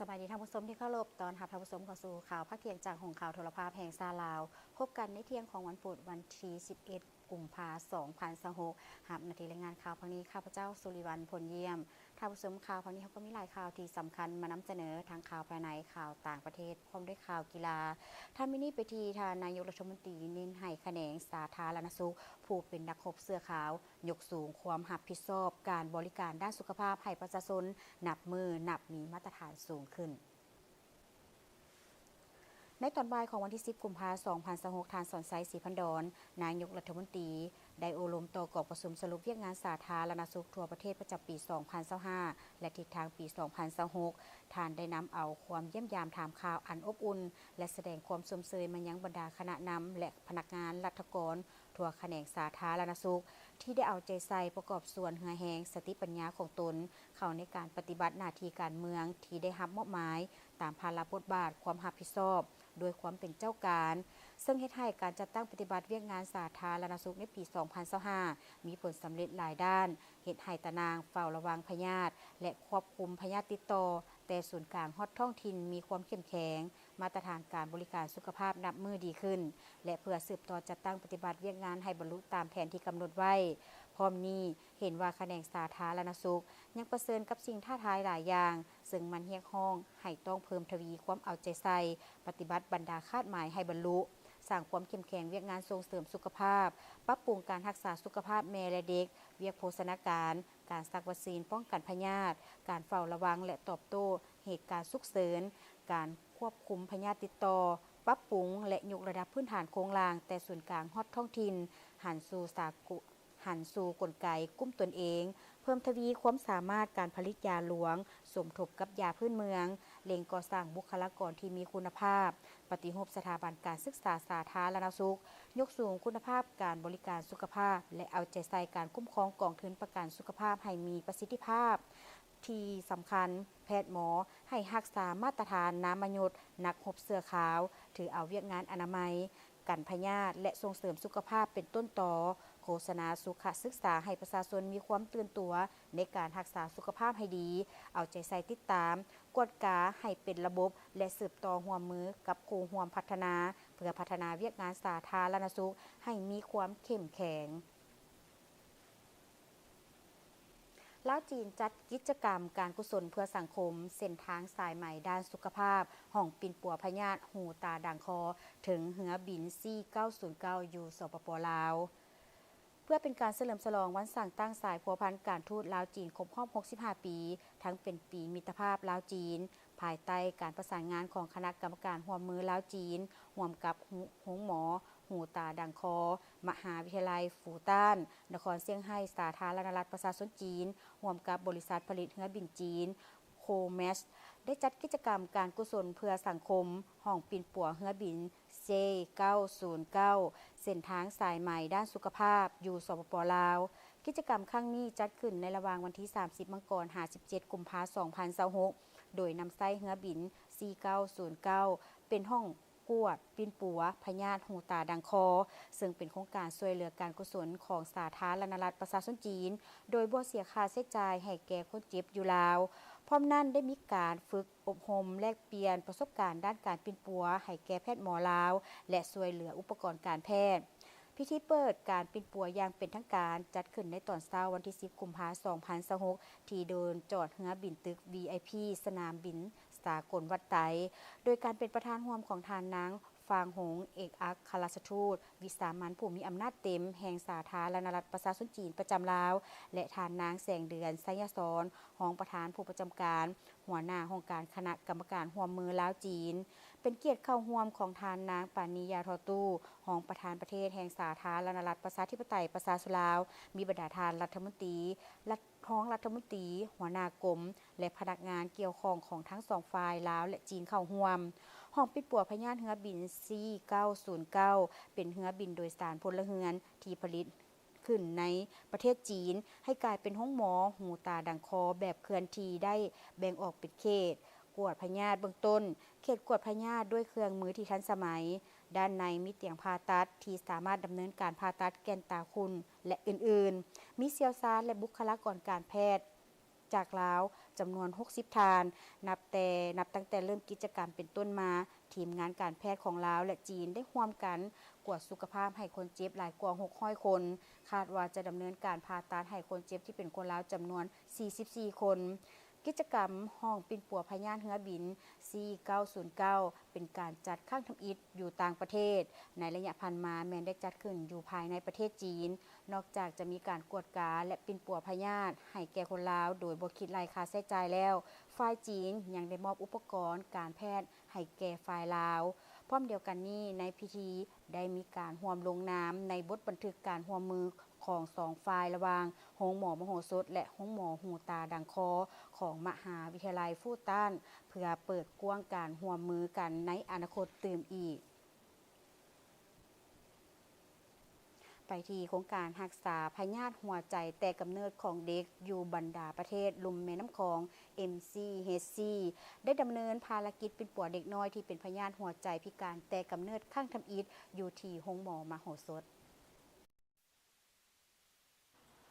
ສະບາຍດີທ່ານຜູ້ຊົມທີ່ເຄົາລົບ, ຕ້ອນຮັບທ່ານຜູ້ຊົມເຂົ້າສູ່ຂ່າວພາກທ່ຽງຈາກຫ້ອງຂ່າວໂທລະພາບແຫ່ງຊາດລາວ. ພົບກັນໃນທ່ຽງຂອງວັນພຸດ ວັນທີສິບເອັດ ກຸມພາ ສອງພັນຊາວຫົກ, ຮັບໜ້າທີ່ລາຍງານຂ່າວພາກນີ້ ຂ້າພະເຈົ້າ ສຸລິວັນ ພົນຢ້ຽມ. ທ່ານຜູ້ຊົມ, ຂ່າວພາກນີ້ເຮົາກໍມີຫຼາຍຂ່າວທີ່ສຳຄັນມານຳສະເໜີ, ທັງຂ່າວພາຍໃນ, ຂ່າວຕ່າງປະເທດ ພ້ອມດ້ວຍຂ່າວກິລາ. ທ່ານ ມື້ນີ້ໄປທີ່ທ່ານນາຍົກລັດຖະມົນຕີ ເນັ້ນໃຫ້ຂະແໜງສາທາລະນະສຸກ ຜູ້ເປັນນັກຮົບເສື້ອຂາວ ຍົກສູງຄວາມຮັບຜິດຊອບການບໍລິການດ້ານສຸຂະພາບໃຫ້ປະຊາຊົນ ນັບມື້ນັບມີມາດຕະຖານສູງຂຶ້ນ. ໃນຕອນບ່າຍຂອງວັນທີສິບ ກຸມພາ ສອງພັນຊາວຫົກ, ທ່ານ ສອນໄຊ ສີພັນດອນ ນາຍົກລັດຖະມົນຕີ ໄດ້ໂອ້ລົມຕໍ່ກອງປະຊຸມສະຫຼຸບວຽກງານສາທາລະນະສຸກທົ່ວປະເທດປະຈຳປີສອງພັນຊາວຫ້າ ແລະ ທິດທາງປີສອງພັນຊາວຫົກ. ທ່ານໄດ້ນຳເອົາຄວາມຢ້ຽມຢາມຖາມຂ່າວອັນອົບອຸ່ນ ແລະ ສະແດງຄວາມຊົມເຊີຍມາຍັງບັນດາຄະນະນຳ ແລະ ພະນັກງານລັດຖະກອນ ທົ່ວຂະແໜງສາທາລະນະສຸກ ທີ່ໄດ້ເອົາໃຈໃສ່ປະກອບສ່ວນເຫື່ອແຮງສະຕິປັນຍາຂອງຕົນ ເຂົ້າໃນການປະຕິບັດໜ້າທີ່ການເມືອງທີ່ໄດ້ຮັບມອບໝາຍ ຕາມພາລະບົດບາດຄວາມຮັບຜິດຊອບ ດ້ວຍຄວາມເປັນເຈົ້າການ, ເຊິ່ງເຮັດໃຫ້ການຈັດຕັ້ງປະຕິບັດວຽກງານສາທາລະນະສຸກໃນປີສອງພັນຊາວຫ້າ ມີຜົນສຳເລັດຫຼາຍດ້ານ, ເຮັດໃຫ້ຕາໜ່າງເຝົ້າລະວັງພະຍາດ ແລະ ຄວບຄຸມພະຍາດຕິດຕໍ່ ແຕ່ສູນກາງຮອດທ້ອງຖິ່ນມີຄວາມເຂັ້ມແຂງ, ມາດຕະຖານການບໍລິການສຸຂະພາບນັບມື້ດີຂຶ້ນ ແລະ ເພື່ອສືບຕໍ່ຈັດຕັ້ງປະຕິບັດວຽກງານໃຫ້ບັນລຸຕາມແຜນທີ່ກຳນົດໄວ້. ພ້ອມນີ້, ເຫັນວ່າຂະແໜງສາທາລະນະສຸກຍັງປະເຊີນກັບສິ່ງທ້າທາຍຫຼາຍຢ່າງ, ເຊິ່ງມັນຮຽກຮ້ອງໃຫ້ຕ້ອງເພີ່ມທະວີຄວາມເອົາໃຈໃສ່ ປະຕິບັດບັນດາຄາດໝາຍໃຫ້ບັນລຸ, ສ້າງຄວາມເຂັ້ມແຂງວຽກງານສົ່ງເສີມສຸຂະພາບ, ປັບປຸງການຮັກສາສຸຂະພາບແມ່ ແລະ ເດັກ, ວຽກໂພຊະນາການ, ການສັກວັກຊີນປ້ອງກັນພະຍາດ, ການເຝົ້າລະວັງ ແລະ ຕອບໂຕ້ເຫດການສຸກເສີນ, ການຄວບຄຸມພະຍາດຕິດຕໍ່, ປັບປຸງ ແລະ ຍົກລະດັບພື້ນຖານໂຄງລ່າງແຕ່ສູນກາງຮອດທ້ອງຖິ່ນ, ຫັນສູ່ສາກົນ ຫັນສູ່ກົນໄກກຸ້ມຕົນເອງ, ເພີ່ມທະວີຄວາມສາມາດການຜະລິດຢາຫຼວງ ສົມທົບກັບຢາພື້ນເມືອງ, ເລັ່ງກໍ່ສ້າງບຸກຄະລາກອນທີ່ມີຄຸນນະພາບ, ປະຕິຮູບສະຖາບັນການສຶກສາສາທາລະນະສຸກ, ຍົກສູງຄຸນນະພາບການບໍລິການສຸຂະພາບ ແລະ ເອົາໃຈໃສ່ການຄຸ້ມຄອງກອງທຶນປະກັນສຸຂະພາບໃຫ້ມີປະສິດທິພາບ. ທີ່ສຳຄັນ, ແພດໝໍໃຫ້ຮັກສາມາດຕະຖານນາມມະຍົດນັກຮົບເສື້ອຂາວ, ຖືເອົາວຽກງານອະນາໄມ, ກັນພະຍາດ ແລະ ສົ່ງເສີມສຸຂະພາບເປັນຕົ້ນຕໍ, ໂຄສະນາສຸຂະສຶກສາໃຫ້ປະຊາຊົນມີຄວາມຕື່ນຕົວໃນການຮັກສາສຸຂະພາບໃຫ້ດີ, ເອົາໃຈໃສ່ຕິດຕາມ, ກວດກາໃຫ້ເປັນລະບົບ ແລະ ສືບຕໍ່ຮ່ວມມືກັບຄູ່ຮ່ວມພັດທະນາ ເພື່ອພັດທະນາວຽກງານສາທາລະນະສຸກໃຫ້ມີຄວາມເຂັ້ມແຂງ. ລາວຈີນຈັດກິດຈະກຳການກຸສົນເພື່ອສັງຄົມ ເສັ້ນທາງສາຍໄໝດ້ານສຸຂະພາບ, ຫ້ອງປິ່ນປົວພະຍາດຫູຕາດັງຄໍ ເຖິງເຮືອບິນ ສີ່ເກົ້າສູນເກົ້າ ຢູ່ ສປປ ລາວ. ເພື່ອເປັນການສະເຫຼີມສະຫຼອງວັນສ້າງຕັ້ງສາຍພົວພັນການທູດລາວຈີນຄົບຮອບຫົກສິບຫ້າປີ, ທັງເປັນປີມິດຕະພາບລາວຈີນ, ພາຍໃຕ້ການປະສານງານຂອງຄະນະກຳມະການຮ່ວມມືລາວຈີນ ຮ່ວມກັບໂຮງໝໍຫູຕາດັງຄໍ ມະຫາວິທະຍາໄລຟູຕານ ນະຄອນຊຽງໄຮ້ ສາທາລະນະລັດປະຊາຊົນຈີນ ຮ່ວມກັບບໍລິສັດຜະລິດເຮືອບິນຈີນ ໂຄແມັດ ໄດ້ຈັດກິດຈະກຳການກຸສົນເພື່ອສັງຄົມ ຫ້ອງປິ່ນປົວເຮືອບິນ ເຈເກົ້າສູນເກົ້າ ເສັ້ນທາງສາຍໄໝດ້ານສຸຂະພາບ ຢູ່ ສປປ ລາວ. ກິດຈະກຳຄັ້ງນີ້ຈັດຂຶ້ນໃນລະຫວ່າງວັນທີສາມສິບ ມັງກອນ ຫາ ສິບເຈັດ ກຸມພາ ສອງພັນຊາວຫົກ ໂດຍນຳໃຊ້ເຮືອບິນ ສີ່ເກົ້າສູນເກົ້າ ເປັນຫ້ອງ ກວດປິ່ນປົວພະຍາດຫູຕາດັງຄໍ ເຊິ່ງເປັນໂຄງການຊ່ວຍເຫຼືອການກຸສົນຂອງສາທາລະນະລັດປະຊາຊົນຈີນ ໂດຍບໍ່ເສຍຄ່າໃຊ້ຈ່າຍໃຫ້ແກ່ຄົນເຈັບຢູ່ລາວ. ພ້ອມນັ້ນໄດ້ມີການຝຶກອົບຮົມແລກປ່ຽນປະສົບການດ້ານການປິ່ນປົວໃຫ້ແກ່ແພດໝໍລາວ ແລະ ຊ່ວຍເຫຼືອອຸປະກອນການແພດ. ພິທີເປີດການປິ່ນປົວຢ່າງເປັນທາງການ ຈັດຂຶ້ນໃນຕອນເຊົ້າວັນທີສິບ ກຸມພາ ສອງພັນຊາວຫົກ ທີ່ໂດນຈອດເຮືອບິນຕຶກ ວີໄອພີ ສະໜາມບິນສາກົນວັດໄຕ, ໂດຍການເປັນປະທານຮ່ວມຂອງທ່ານນາງ ຟາງຫົງ ເອກອັກຄະລັດຖະທູດວິສາມັນຜູ້ມີອຳນາດເຕັມແຫ່ງສາທາລະນະລັດປະຊາຊົນຈີນປະຈຳລາວ ແລະ ທ່ານນາງ ແສງເດືອນ ໄຊຍະສອນ ຮອງປະທານຜູ້ປະຈຳການ ຫົວໜ້າຫ້ອງການຄະນະກຳມະການຮ່ວມມືລາວຈີນ. ເປັນກຽດເຂົ້າຮ່ວມຂອງທ່ານນາງ ປານີ ຢາທໍ່ຕູ້ ຮອງປະທານປະເທດແຫ່ງສາທາລະນະລັດປະຊາທິປະໄຕປະຊາຊົນລາວ, ມີບັນດາທ່ານລັດຖະມົນຕີ, ລັດ ຮອງລັດຖະມົນຕີ, ຫົວໜ້າກົມ ແລະ ພະນັກງານກ່ຽວຂ້ອງຂອງທັງສອງຝ່າຍລາວ ແລະ ຈີນເຂົ້າຮ່ວມ. ຫ້ອງປິດປົວພະຍາດເຮືອບິນ ສີ່ເກົ້າສູນເກົ້າ ເປັນເຮືອບິນໂດຍສານພົນລະເຮືອນທີ່ຜະລິດ ຂຶ້ນໃນປະເທດຈີນ ໃຫ້ກາຍເປັນໂຮງໝໍຫູຕາດັງຄໍແບບເຄື່ອນທີ່ ໄດ້ແບ່ງອອກເປັນເຂດກວດພະຍາດເບື້ອງຕົ້ນ, ເຂດກວດພະຍາດດ້ວຍເຄື່ອງມືທີ່ທັນສະໄໝ, ດ້ານໃນມີຕຽງຜ່າຕັດທີ່ສາມາດດຳເນີນການຜ່າຕັດແກ່ນຕາຂຸ້ນ ແລະ ອື່ນໆ, ມີຊ່ຽວຊານ ແລະ ບຸກຄະລາກອນການແພດ ຈາກລາວຈຳນວນຫົກສິບທ່ານ. ນັບແຕ່ ນັບຕັ້ງແຕ່ເລີ່ມກິດຈະກຳເປັນຕົ້ນມາ, ທີມງານການແພດຂອງລາວ ແລະ ຈີນ ໄດ້ຮ່ວມກັນກວດສຸຂະພາບໃຫ້ຄົນເຈັບຫຼາຍກວ່າຫົກຮ້ອຍຄົນ. ຄາດວ່າຈະດຳເນີນການຜ່າຕັດໃຫ້ຄົນເຈັບທີ່ເປັນຄົນລາວຈຳນວນສີ່ສິບສີ່ຄົນ. ກິດຈະກຳຫ້ອງປິ່ນປົວພະຍາດເຮືອບິນ ສີ່ເກົ້າສູນເກົ້າ ເປັນການຈັດຄັ້ງທຳອິດຢູ່ຕ່າງປະເທດ. ໃນໄລຍະຜ່ານມາແມ່ນໄດ້ຈັດຂຶ້ນຢູ່ພາຍໃນປະເທດຈີນ. ນອກຈາກຈະມີການກວດກາ ແລະ ປິ່ນປົວພະຍາດໃຫ້ແກ່ຄົນລາວໂດຍບໍ່ຄິດໄລ່ຄ່າໃຊ້ຈ່າຍແລ້ວ, ຝ່າຍຈີນຍັງໄດ້ມອບອຸປະກອນການແພດໃຫ້ແກ່ຝ່າຍລາວ. ພ້ອມດຽວກັນນີ້, ໃນພິທີໄດ້ມີການຮ່ວມລົງນາມໃນບົດບັນທຶກການຮ່ວມມືຂອງສອງຝ່າຍ ລະຫວ່າງໂຮງໝໍມະໂຫສົດ ແລະ ໂຮງໝໍຫູຕາດັງຄໍຂອງມະຫາວິທະຍາໄລຟູຕານ ເພື່ອເປີດກວ້າງການຮ່ວມມືກັນໃນອະນາຄົດຕື່ມອີກ. ໄປທີ່ໂຄງການຮັກສາພະຍາດຫົວໃຈແຕ່ກຳເນີດຂອງເດັກຢູ່ບັນດາປະເທດລຸ່ມແມ່ນ້ຳຂອງ ເອັມຊີເອັດຊີ ໄດ້ດຳເນີນພາລະກິດປິ່ນປົວເດັກນ້ອຍທີ່ເປັນພະຍາດຫົວໃຈພິການແຕ່ກຳເນີດຄັ້ງທຳອິດຢູ່ທີ່ໂຮງໝໍມະໂຫສົດ.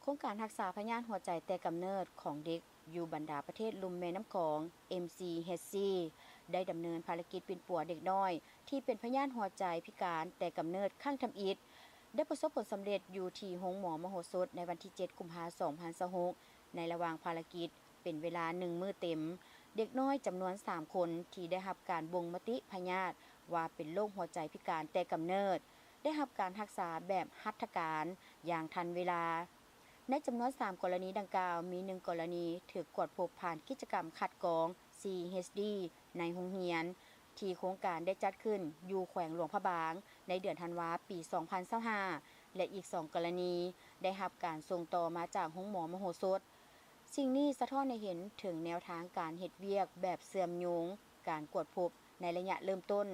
ໂຄງການຮັກສາພະຍາດຫົວໃຈແຕ່ກຳເນີດຂອງເດັກຢູ່ບັນດາປະເທດລຸ່ມແມ່ນ້ຳຂອງ ເອັມຊີເອັດຊີ ໄດ້ດຳເນີນພາລະກິດປິ່ນປົວເດັກນ້ອຍທີ່ເປັນພະຍາດຫົວໃຈພິການແຕ່ກຳເນີດຄັ້ງທຳອິດ ໄດ້ປະສົບຜົນສຳເລັດຢູ່ທີ່ໂຮງໝໍມະໂຫສົດໃນວັນທີເຈັດ ກຸມພາ ສອງພັນຊາວຫົກ. ໃນລະຫວ່າງພາລະກິດເປັນເວລາໜຶ່ງມື້ເຕັມ, ເດັກນ້ອຍຈຳນວນສາມຄົນທີ່ໄດ້ຮັບການບົ່ງມະຕິພະຍາດວ່າເປັນໂລກຫົວໃຈພິການແຕ່ກຳເນີດ ໄດ້ຮັບການຮັກສາແບບຫັດຖະການຢ່າງທັນເວລາ. ໃນຈຳນວນສາມກໍລະນີດັ່ງກ່າວ, ມີໜຶ່ງກໍລະນີຖືກກວດພົບຜ່ານກິດຈະກຳຄັດກອງ ຊີເອັດດີ ໃນໂຮງຮຽນ ທີ່ໂຄງການໄດ້ຈັດຂຶ້ນຢູ່ແຂວງຫຼວງພະບາງ ໃນເດືອນທັນວາ ປີສອງພັນຊາວຫ້າ ແລະ ອີກສອງກໍລະນີໄດ້ຮັບການສົ່ງຕໍ່ມາຈາກໂຮງໝໍມະໂຫສົດ. ສິ່ງນີ້ສະທ້ອນໃຫ້ເຫັນເຖິງແນວທາງການເຮັດວຽກແບບເຊື່ອມໂຍງ, ການກວດພົບໃນໄລຍະເລີ່ມຕົ້ນ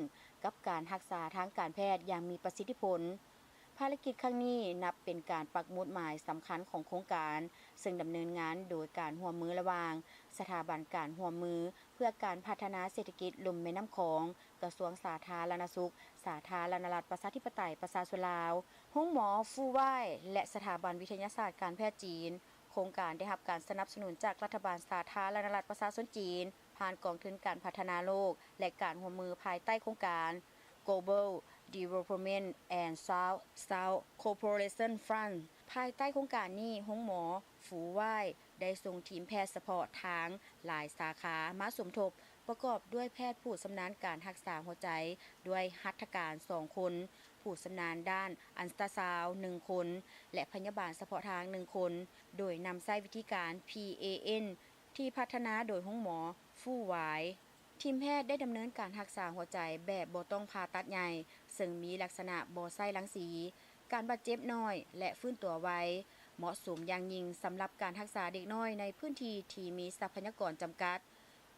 ກັບການຮັກສາທາງການແພດຢ່າງມີປະສິດທິຜົນ. ພາລະກິດຄັ້ງນີ້ນັບເປັນການປັກໝຸດໝາຍສຳຄັນຂອງໂຄງການ, ເຊິ່ງດຳເນີນງານໂດຍການຮ່ວມມືລະຫວ່າງສະຖາບັນການຮ່ວມມືເພື່ອການພັດທະນາເສດຖະກິດລຸ່ມແມ່ນ້ຳຂອງ, ກະຊວງສາທາລະນະສຸກ ສາທາລະນະລັດ ປະຊາທິປະໄຕ ປະຊາຊົນລາວ, ໂຮງໝໍຟູວາຍ ແລະ ສະຖາບັນວິທະຍາສາດການແພດຈີນ. ໂຄງການໄດ້ຮັບການສະໜັບສະໜູນຈາກລັດຖະບານສາທາລະນະລັດປະຊາຊົນຈີນ ຜ່ານກອງທຶນການພັດທະນາໂລກ ແລະ ການຮ່ວມມືພາຍໃຕ້ໂຄງການ Global Development and South-South Cooperation Fund. ພາຍໃຕ້ໂຄງການນີ້, ໂຮງໝໍຟູວາຍ ໄດ້ສົ່ງທີມແພດສະເພາະທາງຫຼາຍສາຂາມາສົມທົບ, ປະກອບດ້ວຍແພດຜູ້ຊຳນານການຮັກສາຫົວໃຈດ້ວຍຫັດຖະການສອງຄົນ, ຜູ້ຊຳນານດ້ານອັນຕຣາຊາວໜຶ່ງຄົນ ແລະ ພະຍາບານສະເພາະທາງໜຶ່ງຄົນ, ໂດຍນຳໃຊ້ວິທີການ PAN ທີ່ພັດທະນາໂດຍໂຮງໝໍຟູວາຍ. ທີມແພດໄດ້ດຳເນີນການຮັກສາຫົວໃຈແບບບໍ່ຕ້ອງຜ່າຕັດໃຫຍ່, ເຊິ່ງມີລັກສະນະບໍ່ໃຊ້ລັງສີ, ການບາດເຈັບໜ້ອຍ ແລະ ຟື້ນຕົວໄວ, ເໝາະສົມຢ່າງຍິ່ງສຳລັບການຮັກສາເດັກນ້ອຍໃນພື້ນທີ່ທີ່ມີຊັບພະຍາກອນຈຳກັດ.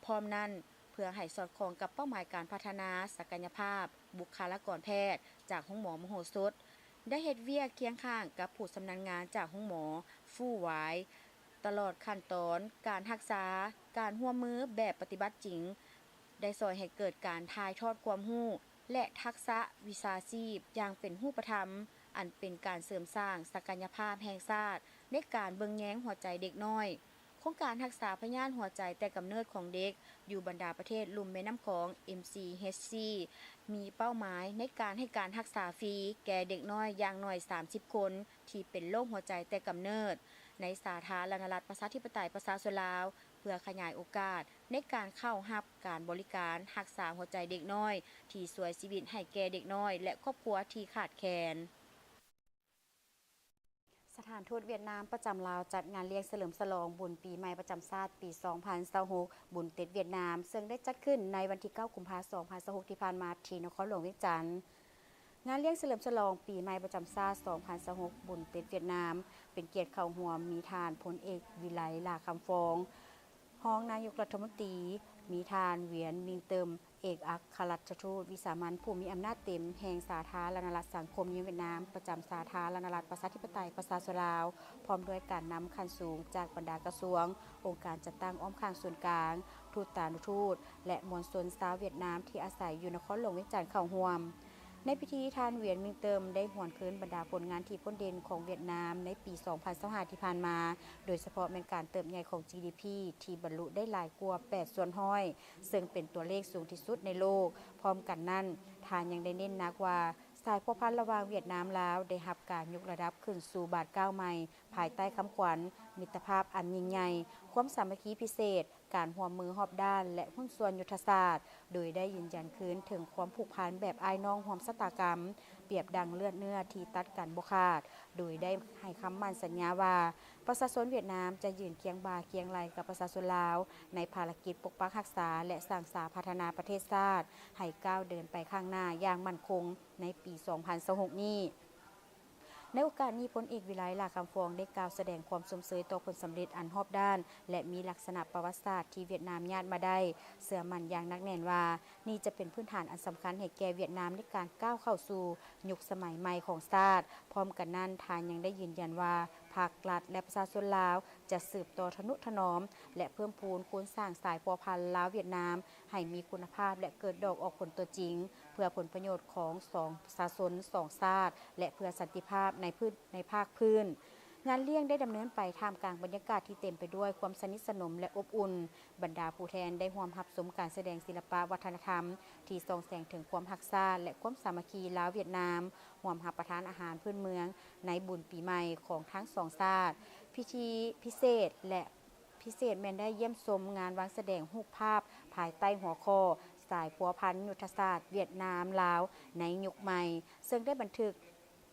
ພ້ອມນັ້ນ, ເພື່ອໃຫ້ສອດຄ່ອງກັບເປົ້າໝາຍການພັດທະນາສັກກະຍະພາບບຸກຄະລາກອນແພດຈາກໂຮງໝໍມະໂຫສົດ, ໄດ້ເຮັດວຽກຄຽງຂ້າງກັບຜູ້ຊຳນານງານຈາກໂຮງໝໍຟູວາຍ ຕະຫຼອດຂັ້ນຕອນການຮັກສາ. ການຮ່ວມມືແບບປະຕິບັດຈິງ ໄດ້ຊ່ອຍໃຫ້ເກີດການຖ່າຍທອດຄວາມຮູ້ ແລະ ທັກສະວິຊາຊີບຢ່າງເປັນຮູບປະທຳ, ອັນເປັນການເສີມສ້າງສັກກະຍະພາບແຫ່ງຊາດໃນການເບິ່ງແຍງຫົວໃຈເດັກນ້ອຍ. ໂຄງການຮັກສາພະຍາດຫົວໃຈແຕ່ກຳເນີດຂອງເດັກຢູ່ບັນດາປະເທດລຸ່ມແມ່ນ້ຳຂອງ MCHC ມີເປົ້າໝາຍໃນການໃຫ້ການຮັກສາຟຣີແກ່ເດັກນ້ອຍຢ່າງໜ້ອຍສາມສິບຄົນ ທີ່ເປັນໂລກຫົວໃຈແຕ່ກຳເນີດ ໃນສາທາລະນະລັດປະຊາທິປະໄຕປະຊາຊົນລາວ ເພື່ອຂະຫຍາຍໂອກາດໃນການເຂົ້າຮັບການບໍລິການຮັກສາຫົວໃຈເດັກນ້ອຍ ທີ່ຊ່ວຍຊີວິດໃຫ້ແກ່ເດັກນ້ອຍ ແລະ ຄອບຄົວທີ່ຂາດແຄນ. ສະຖານທູດຫວຽດນາມປະຈຳລາວ ຈັດງານລ້ຽງສະເຫຼີມສະຫຼອງບຸນປີໃໝ່ປະຈຳຊາດປີສອງພັນຊາວຫົກ ບຸນເຕັດຫວຽດນາມ ເຊິ່ງໄດ້ຈັດຂຶ້ນໃນວັນທີເກົ້າ ກຸມພາ ສອງພັນຊາວຫົກ ທີ່ຜ່ານມາ ທີ່ນະຄອນຫຼວງວຽງຈັນ. ງານລ້ຽງສະເຫຼີມສະຫຼອງປີໃໝ່ປະຈຳຊາດສອງພັນຊາວຫົກ ບຸນເຕັດຫວຽດນາມ ເປັນກຽດເຂົ້າຮ່ວມມີທ່ານພົນເອກ ວິໄລ ຫຼ້າຄຳຟອງ ຮອງນາຍົກລັດຖະມົນຕີ, ມີທ່ານ ຫວຽນ ມິງເຕີມ ເອກອັກຄະລັດຖະທູດວິສາມັນຜູ້ມີອຳນາດເຕັມແຫ່ງສາທາລະນະລັດສັງຄົມນິຍົມຫວຽດນາມ ປະຈຳສາທາລະນະລັດປະຊາທິປະໄຕປະຊາຊົນລາວ, ພ້ອມດ້ວຍການນຳຂັ້ນສູງຈາກບັນດາກະຊວງ, ອົງການຈັດຕັ້ງອ້ອມຂ້າງສູນກາງ, ທູດຕານຸທູດ ແລະ ມວນຊົນຊາວຫວຽດນາມທີ່ອາໄສຢູ່ນະຄອນຫຼວງວຽງຈັນເຂົ້າຮ່ວມ. ໃນພິທີ ທ່ານ ຫວຽນ ມິງເຕີມ ໄດ້ຫວນຄືນບັນດາຜົນງານທີ່ພົ້ນເດັ່ນຂອງຫວຽດນາມໃນປີສອງພັນຊາວຫ້າທີ່ຜ່ານມາ, ໂດຍສະເພາະແມ່ນການເຕີບໃຫຍ່ຂອງ ຈີດີພີ ທີ່ບັນລຸໄດ້ຫຼາຍກວ່າແປດສ່ວນຮ້ອຍ, ເຊິ່ງເປັນຕົວເລກສູງທີ່ສຸດໃນໂລກ. ພ້ອມກັນນັ້ນ, ທ່ານຍັງໄດ້ເນັ້ນໜັກວ່າ ສາຍພົວພັນລະຫວ່າງຫວຽດນາມ-ລາວ ໄດ້ຮັບການຍົກລະດັບຂຶ້ນສູ່ບາດກ້າວໃໝ່ ພາຍໃຕ້ຄຳຂວັນ ມິດຕະພາບອັນຍິ່ງໃຫຍ່, ຄວາມສາມັກຄີພິເສດ, ການຮ່ວມມືຮອບດ້ານ ແລະ ຫຸ້ນສ່ວນຍຸດທະສາດ, ໂດຍໄດ້ຢືນຢັນຄືນເຖິງຄວາມຜູກພັນແບບອ້າຍນ້ອງຮ່ວມຊະຕາກຳ, ປຽບດັ່ງເລືອດເນື້ອທີ່ຕັດກັນບໍ່ຂາດ, ໂດຍໄດ້ໃຫ້ຄຳໝັ້ນສັນຍາວ່າ ປະຊາຊົນຫວຽດນາມຈະຢືນຄຽງບ່າຄຽງໄຫຼ່ກັບປະຊາຊົນລາວ ໃນພາລະກິດປົກປັກຮັກສາ ແລະ ສ້າງສາພັດທະນາປະເທດຊາດ ໃຫ້ກ້າວເດີນໄປຂ້າງໜ້າຢ່າງໝັ້ນຄົງໃນປີສອງພັນຊາວຫົກນີ້. ໃນໂອກາດນີ້, ພົນເອກ ວິໄລ ຫຼ້າຄຳຟອງ ໄດ້ກ່າວສະແດງຄວາມຊົມເຊີຍຕໍ່ຜົນສຳເລັດອັນຮອບດ້ານ ແລະ ມີລັກສະນະປະຫວັດສາດທີ່ຫວຽດນາມຍາດມາໄດ້, ເຊື່ອໝັ້ນຢ່າງໜັກແໜ້ນວ່າ ນີ້ຈະເປັນພື້ນຖານອັນສຳຄັນໃຫ້ແກ່ຫວຽດນາມໃນການກ້າວເຂົ້າສູ່ຍຸກສະໄໝໃໝ່ຂອງຊາດ. ພ້ອມກັນນັ້ນ, ທ່ານຍັງໄດ້ຢືນຢັນວ່າ ພັກ, ລັດ ແລະ ປະຊາຊົນລາວຈະສືບຕໍ່ທະນຸຖະໜອມ ແລະ ເພີ່ມພູນຄູນສ້າງສາຍພົວພັນລາວ-ຫວຽດນາມ ໃຫ້ມີຄຸນນະພາບ ແລະ ເກີດດອກອອກຜົນຕົວຈິງ ເພື່ອຜົນປະໂຫຍດຂອງສອງປະຊາຊົນສອງຊາດ ແລະ ເພື່ອສັນຕິພາບໃນພື້ນ ໃນພາກພື້ນ. ງານລ້ຽງໄດ້ດຳເນີນໄປທ່າມກາງບັນຍາກາດທີ່ເຕັມໄປດ້ວຍຄວາມສະໜິດສະໜົມ ແລະ ອົບອຸ່ນ. ບັນດາຜູ້ແທນໄດ້ຮ່ວມຮັບຊົມການສະແດງສິລະປະວັດທະນະທຳທີ່ສ່ອງແສງເຖິງຄວາມຮັກຊາດ ແລະ ຄວາມສາມັກຄີລາວ-ຫວຽດນາມ, ຮ່ວມຮັບປະທານອາຫານພື້ນເມືອງໃນບຸນປີໃໝ່ຂອງທັງສອງຊາດ. ພິທີພິເສດ ແລະ ພິເສດແມ່ນໄດ້ຢ້ຽມຊົມງານວາງສະແດງຮູບພາບພາຍໃຕ້ຫົວຂໍ້ ສາຍພົວພັນຍຸດທະສາດຫວຽດນາມ-ລາວໃນຍຸກໃໝ່, ເຊິ່ງໄດ້ບັນທຶກ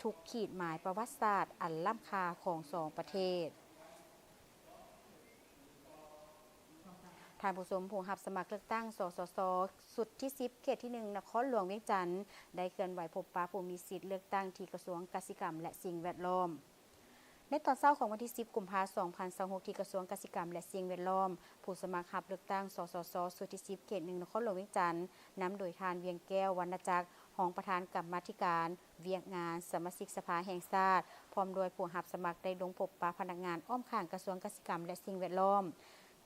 ທຸກຂີດໝາຍປະຫວັດສາດອັນລ້ຳຄ່າຂອງສອງປະເທດ. ທ່ານຜູ້ຊົມ, ຜູ້ຮັບສະໝັກເລືອກຕັ້ງ ສສຊ ຊຸດທີສິບ ເຂດທີໜຶ່ງ ນະຄອນຫຼວງວຽງຈັນ ໄດ້ເຄື່ອນໄຫວພົບປະຜູ້ມີສິດເລືອກຕັ້ງທີ່ກະຊວງກະສິກຳ ແລະ ສິ່ງແວດລ້ອມ. ໃນຕອນເຊົ້າຂອງວັນທີສິບ ກຸມພາ ສອງພັນຊາວຫົກ ທີ່ກະຊວງກະສິກຳ ແລະ ສິ່ງແວດລ້ອມ, ຜູ້ສະໝັກຮັບເລືອກຕັ້ງ ສສຊ ຊຸດທີສິບ ເຂດໜຶ່ງ ນະຄອນຫຼວງວຽງຈັນ ນຳໂດຍທ່ານ ວຽງແກ້ວ ວັນນະຈັກ ຮອງປະທານກຳມາທິການວຽກງານສະມາຊິກສະພາແຫ່ງຊາດ ພ້ອມດ້ວຍຜູ້ຮັບສະໝັກໄດ້ລົງພົບປະພະນັກງານອ້ອມຂ້າງກະຊວງກະສິກຳ ແລະ ສິ່ງແວດລ້ອມ.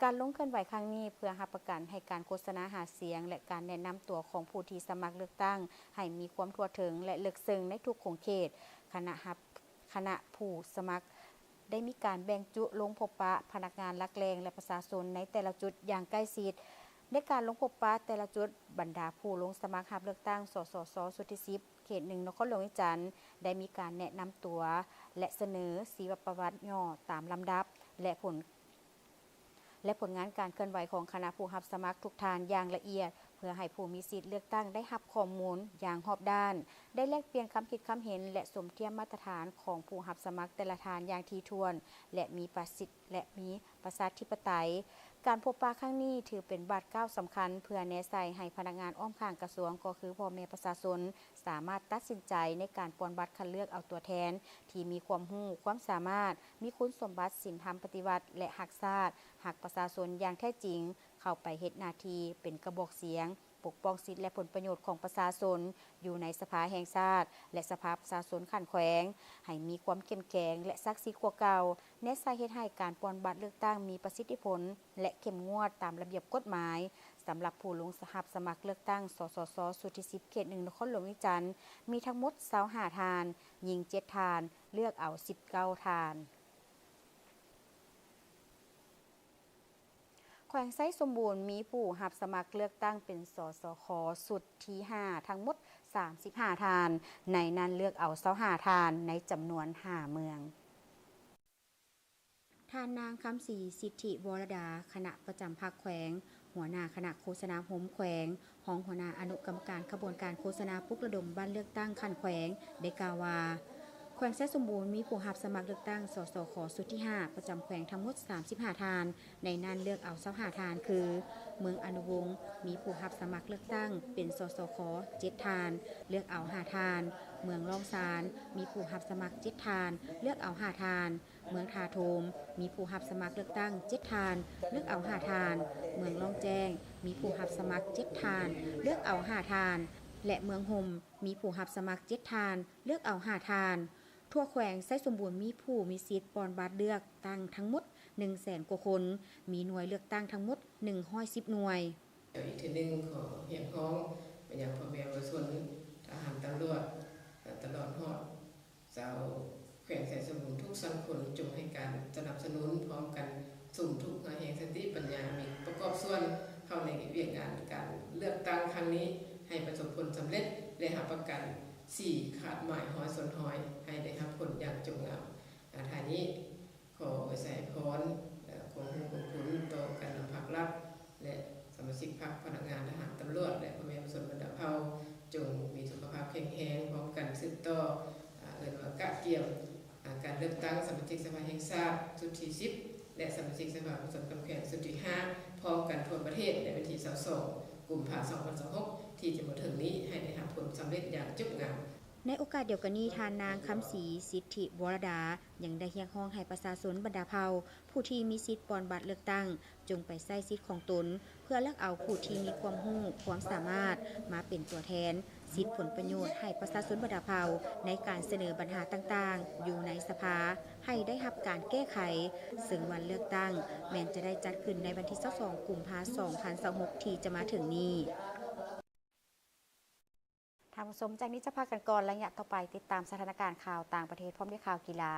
ການລົງເຄື່ອນໄຫວຄັ້ງນີ້ ເພື່ອຮັບປະກັນໃຫ້ການໂຄສະນາຫາສຽງ ແລະ ການແນະນຳຕົວຂອງຜູ້ທີ່ສະໝັກເລືອກຕັ້ງໃຫ້ມີຄວາມທົ່ວເຖິງ ແລະ ເລິກເຊິ່ງໃນທຸກຂົງເຂດ. ຄະນະຮັບ ຄະນະຜູ້ສະໝັກໄດ້ມີການແບ່ງຈຸລົງພົບປະພະນັກງານຫຼັກແຫຼ່ງ ແລະ ປະຊາຊົນໃນແຕ່ລະຈຸດຢ່າງໃກ້ຊິດ. ໃນການລົງພົບປະແຕ່ລະຈຸດ, ບັນດາຜູ້ລົງສະໝັກຮັບເລືອກຕັ້ງ ສສຊ ຊຸດທີສິບ ເຂດໜຶ່ງ ນະຄອນຫຼວງວຽງຈັນ ໄດ້ມີການແນະນຳຕົວ ແລະ ສະເໜີຊີວະປະຫວັດຫຍໍ້ຕາມລຳດັບ ແລະ ຜົນ ແລະ ຜົນງານການເຄື່ອນໄຫວຂອງຄະນະຜູ້ຮັບສະໝັກທຸກທ່ານຢ່າງລະອຽດ ເພື່ອໃຫ້ຜູ້ມີສິດເລືອກຕັ້ງໄດ້ຮັບຂໍ້ມູນຢ່າງຮອບດ້ານ, ໄດ້ແລກປ່ຽນຄຳຄິດຄຳເຫັນ ແລະ ສົມທຽບມາດຕະຖານຂອງຜູ້ຮັບສະໝັກແຕ່ລະທ່ານຢ່າງຖີ່ຖ້ວນ ແລະ ມີປະສິດ ແລະ ມີປະຊາທິປະໄຕ. ການພົບປະຄັ້ງນີ້ຖືເປັນບາດກ້າວສຳຄັນ ເພື່ອແນໃສ່ໃຫ້ພະນັກງານອ້ອມຂ້າງກະຊວງ ກໍຄືພໍ່ແມ່ປະຊາຊົນ ສາມາດຕັດສິນໃຈໃນການປ່ອນບັດຄັດເລືອກເອົາຕົວແທນທີ່ມີຄວາມຮູ້, ຄວາມສາມາດ, ມີຄຸນສົມບັດສິນທຳປະຕິວັດ ແລະ ຮັກຊາດ, ຮັກປະຊາຊົນຢ່າງແທ້ຈິງ ເຂົ້າໄປເຮັດໜ້າທີ່ເປັນກະບອກສຽງ ປົກປ້ອງສິດ ແລະ ຜົນປະໂຫຍດຂອງປະຊາຊົນ ຢູ່ໃນສະພາແຫ່ງຊາດ ແລະ ສະພາປະຊາຊົນຂັ້ນແຂວງ ໃຫ້ມີຄວາມເຂັ້ມແຂງ ແລະ ສັກສິດກວ່າເກົ່າ, ແນໃສ່ເຮັດໃຫ້ການປ່ອນບັດເລືອກຕັ້ງມີປະສິດທິຜົນ ແລະ ເຂັ້ມງວດຕາມລະບຽບກົດໝາຍ. ສຳລັບຜູ້ລົງສະ ຮັບສະໝັກເລືອກຕັ້ງ ສສຊ ຊຸດທີສິບ ເຂດໜຶ່ງ ນະຄອນຫຼວງວຽງຈັນ ມີທັງໝົດຊາວຫ້າທ່ານ, ຍິງເຈັດທ່ານ, ເລືອກເອົາສິບເກົ້າທ່ານ. ແຂວງໄຊສົມບູນມີຜູ້ຮັບສະໝັກເລືອກຕັ້ງເປັນ ສສຄ ຊຸດທີຫ້າ ທັງໝົດສາມສິບຫ້າທ່ານ, ໃນນັ້ນເລືອກເອົາຊາວຫ້າທ່ານ ໃນຈຳນວນຫ້າເມືອງ. ທ່ານນາງ ຄຳສີ ສິດທິວໍລະດາ ຄະນະປະຈຳພັກແຂວງ, ຫົວໜ້າຄະນະໂຄສະນາໂຮມແຂວງ, ຮອງຫົວໜ້າອະນຸກຳມະການຂະບວນການໂຄສະນາປຸກລະດົມບັດເລືອກຕັ້ງຂັ້ນແຂວງ ໄດ້ກ່າວວ່າ ແຂວງໄຊສົມບູນມີຜູ້ຮັບສະໝັກເລືອກຕັ້ງ ສສຄ ຊຸດທີຫ້າ ປະຈຳແຂວງທັງໝົດສາມສິບຫ້າທ່ານ, ໃນນັ້ນເລືອກເອົາຊາວຫ້າທ່ານ ຄື ເມືອງອະນຸວົງ ມີຜູ້ຮັບສະໝັກເລືອກຕັ້ງເປັນ ສສຄ ເຈັດທ່ານ, ເລືອກເອົາຫ້າທ່ານ, ເມືອງລ້ອງຊານ ມີຜູ້ຮັບສະໝັກເຈັດທ່ານ, ເລືອກເອົາຫ້າທ່ານ, ເມືອງທ່າໂທມ ມີຜູ້ຮັບສະໝັກເລືອກຕັ້ງເຈັດທ່ານ, ເລືອກເອົາຫ້າທ່ານ, ເມືອງລ້ອງແຈ້ງ ມີຜູ້ຮັບສະໝັກເຈັດທ່ານ, ເລືອກເອົາຫ້າທ່ານ ແລະ ເມືອງຫົ່ມ ມີຜູ້ຮັບສະໝັກເຈັດທ່ານ, ເລືອກເອົາຫ້າທ່ານ. ທົ່ວແຂວງໄຊສົມບູນມີຜູ້ມີສິດປ່ອນບັດເລືອກຕັ້ງທັງໝົດໜຶ່ງແສນກວ່າຄົນ, ມີໜ່ວຍເລືອກຕັ້ງທັງໝົດໜຶ່ງຮ້ອຍສິບໜ່ວຍ. ອີກເທື່ອໜຶ່ງ ຂໍຮຽກຮ້ອງໄປຍັງພໍ່ແມ່ປະຊາຊົນ ທະຫານຕຳຫຼວດ ແລະ ຕະຫຼອດຮອດຊາວແຂວງໄຊສົມບູນທຸກຊັ້ນຄົນ ຈົ່ງໃຫ້ການສະໜັບສະໜູນ ພ້ອມກັນສຸມທຸກເຫື່ອແຮງສະຕິປັນຍາ ມີປະກອບສ່ວນເຂົ້າໃນວຽກງານການເລືອກຕັ້ງຄັ້ງນີ້ ໃຫ້ປະສົບຜົນສຳເລັດ ແລະ ຮັບປະກັນ ສີ່ ຄາດໝາຍຮ້ອຍສ່ວນຮ້ອຍ ໃຫ້ໄດ້ຮັບຜົນຢ່າງຈົບງາມ. ອາ ທ້າຍນີ້ ຂໍອວຍໄຊພອນ ແລະ ຄວາມຮູ້ຄວາມຄຸນຕໍ່ການນຳພັກລັດ ແລະ ສະມາຊິກພັກ, ພະນັກງານ, ທະຫານ, ຕຳຫຼວດ ແລະ ພໍ່ແມ່ປະຊາຊົນບັນດາເຜົ່າ ຈົ່ງມີສຸຂະພາບແຂງແຮງ, ພ້ອມກັນສືບຕໍ່ ອາ ເອີ້ນວ່າກະກຽມ ອາ ການເລືອກຕັ້ງສະມາຊິກສະພາແຫ່ງຊາດຊຸດທີສິບ ແລະ ສະມາຊິກສະພາປະຊາຊົນແຂວງຊຸດທີຫ້າ ພ້ອມກັນທົ່ວປະເທດ ໃນວັນທີຊາວສອງ ກຸມພາ ສອງພັນຊາວຫົກ ທີ່ຈະມາເຖິງນີ້ ໃຫ້ໄດ້ຮັບຜົນສຳເລັດຢ່າງຈົບງາມ. ໃນໂອກາດດຽວກັນນີ້, ທ່ານນາງ ຄຳສີ ສິດທິວໍລະດາ ຍັງໄດ້ຮຽກຮ້ອງໃຫ້ປະຊາຊົນບັນດາເຜົ່າ ຜູ້ທີ່ມີສິດປ່ອນບັດເລືອກຕັ້ງ ຈົ່ງໄປໃຊ້ສິດຂອງຕົນ ເພື່ອເລືອກເອົາຜູ້ທີ່ມີຄວາມຮູ້ຄວາມສາມາດ ມາເປັນຕົວແທນ ສິດຜົນປະໂຫຍດໃຫ້ປະຊາຊົນບັນດາເຜົ່າ ໃນການສະເໜີບັນຫາຕ່າງໆ ຢູ່ໃນສະພາ ໃຫ້ໄດ້ຮັບການແກ້ໄຂ, ເຊິ່ງວັນເລືອກຕັ້ງແມ່ນຈະໄດ້ຈັດຂຶ້ນໃນວັນທີຊາວສອງ ກຸມພາ ສອງພັນຊາວຫົກ ທີ່ຈະມາເຖິງນີ້. ທ່ານຜູ້ຊົມ, ຈາກນີ້ຈະພາກັນກ່ອນ, ໄລຍະຕໍ່ໄປຕິດຕາມສະຖານະການຂ່າວຕ່າງປະເທດ ພ້ອມດ້ວຍຂ່າວກິລາ.